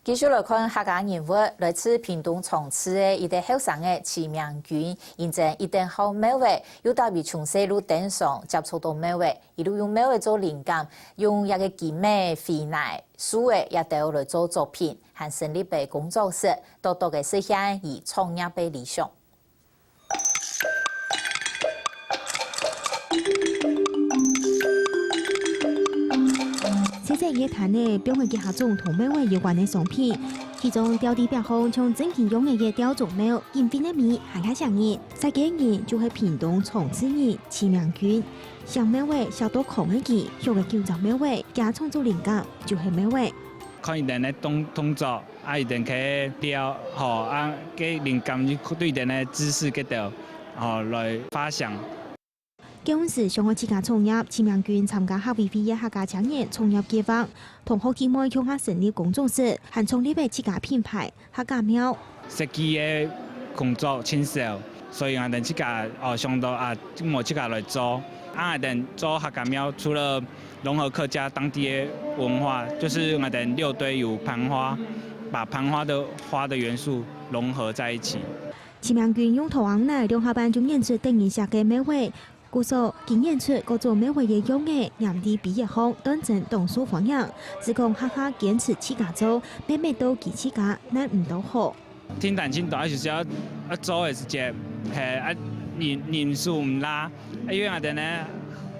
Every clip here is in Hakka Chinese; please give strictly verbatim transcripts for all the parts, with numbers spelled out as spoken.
繼續來看客家人物，來自屏東長治个一個後生仔徐明君，因為一等好貓仔，又特別從細就當常接觸到貓仔，一路用貓仔做靈感，用這個金仔、飛泥、樹仔這兜來做作品，還成立个工作室，多多个實現佢創業个理想。 細細个攤仔，放了幾下種同貓仔有關个商品，其中吊在壁項像真經樣仔个吊鐘貓，因為个尾還較像人。設計个人就係屏東長治人徐明君，惜貓仔惜到狂个佢，畜个九隻貓仔，佢个創作靈感就係貓仔。看佢等个動動作， 啊，佢等个料，吼，啊，个靈感就對佢等个姿勢个兜，吼，來發想。該時想愛自家創業，徐明君參加客委會个客家青年創業計畫，同學姊妹共下成立工作室，還創立了自家品牌客家貓。設計个工作盡少，所以𠊎等自家，哦，想到啊，無自家來做。啊，𠊎等做客家貓，除了 融合客家當地的文化，就是𠊎等六堆有攀花，把攀花的花的元素融合在一起。徐明君用土黃泥兩下半就染出得人惜个貓仔，故所佢染出各種貓仔个樣仔，黏在杯仔項，當真當受歡迎。只講下下堅持自家做，每每都佢自家難毋到好。 挑戰盡大，就是愛愛做个時節，係啊，人人數毋罅，啊，因為𠊎等呢，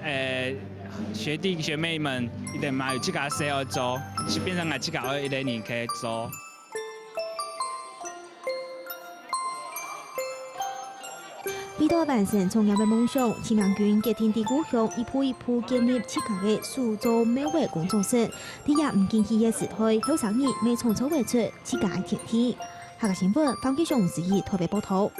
誒，學弟學妹們一定嘛有自家事愛做，就變成𠊎自家愛一個人去做。 為著完成創業个夢想，徐明君決定在故鄉一步一步建立自家个手做貓仔工作室。在這毋景氣个時代，後生人乜創造會出自家个天地。客家新聞，方繼雄、吳思怡台北報導。